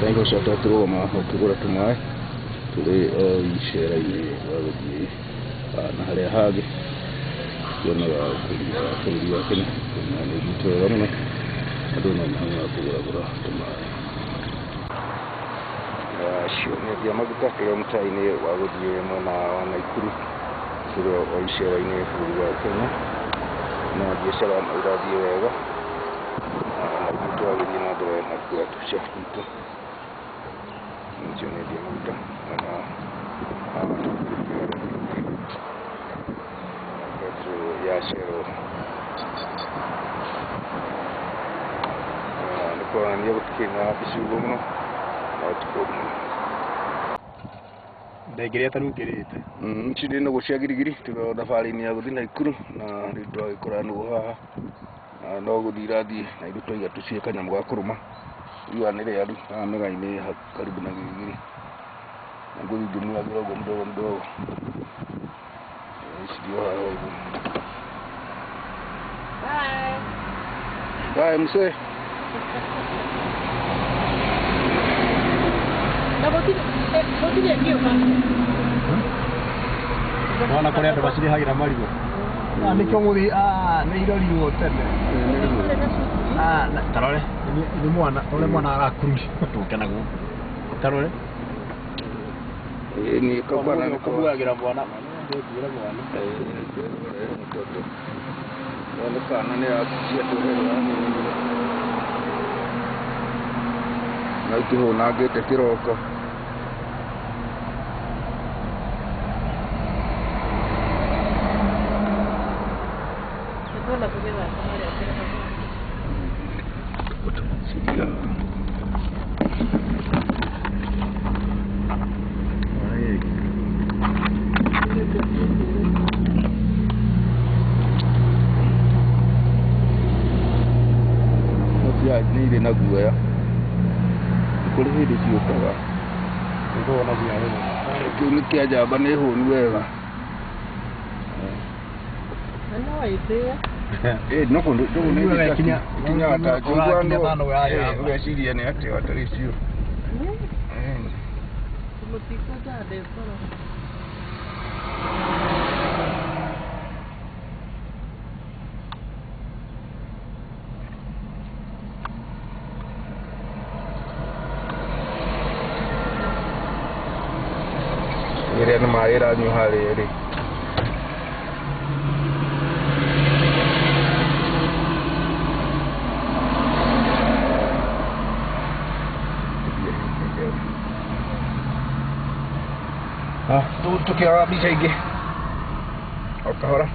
Ndaigua tũrũgama ũkĩgũra tũmaĩ tũrĩ o icera-inĩ rwa gũthiĩ na harĩa hangĩ tuonaga ũkũria wa bũrũri wa Kenya na nĩ ũthiĩte wega mũno andũ no mahang'aga kũgũragũra tũmaĩ. Acio nĩ endia maguta tũrĩ o mũtaro-inĩ wa gũthiĩ mwena wa Naikuru tũrĩ o icera-inĩ bũrũri wa Kenya na biacara no irathiĩ wega na ithuĩ tũragĩthiĩ na mbere na kuoya tũbica twitũ. Acio nĩ endia maguta mwena wa petrol ya Shell nĩ kũronania gũtikĩrĩ na mbici ũguo mũno no ti kũũru mũno. Ndengĩrĩa ta nungĩrĩte. Ici nĩ nũgũ cia girigiri tũrĩ o thabarĩ-inĩ ya gũthiĩ Naikuru na rĩu twagĩkora nũgũ haha na no gũthiĩ irathiĩ na ithuĩ twaiga tũcihe kanyamũ ga kũrũma riũa nĩ rĩaru haha mĩgaa-inĩ karibu na girigiri na ngũthiĩ ngĩmuagĩra ũguo mdogo mdogo ici haha ũguo. Bye. Bye mzee. Na gũtirĩ ĩngĩũka. Wana kũrĩa andũ macirĩhagĩra marigũ. Nĩkĩo mũthi nĩ irorirwo tene. Tarore nĩ mwana ũrĩa mwana arakururia tũke naguo. Tarore. Ni kabana nĩ kũbuagĩra mwana. Ndĩkuĩra mwana. Mtoto. Nĩ kana nĩ aciatũherera na ikĩhũnangĩte kĩroko. Nĩ irĩ na guoya kũrĩ hĩndĩ ciũkaga kĩu nĩ kĩa njamba nĩ hũnu wega. No kũndũ nĩ ikinyaga ta njungwa andũ ũgeciria nĩ atĩa watarĩ cio. Ĩrĩa nĩ maĩ ĩranyua harĩa ĩrĩ. Tũkĩoya mbica ingĩ o kahora.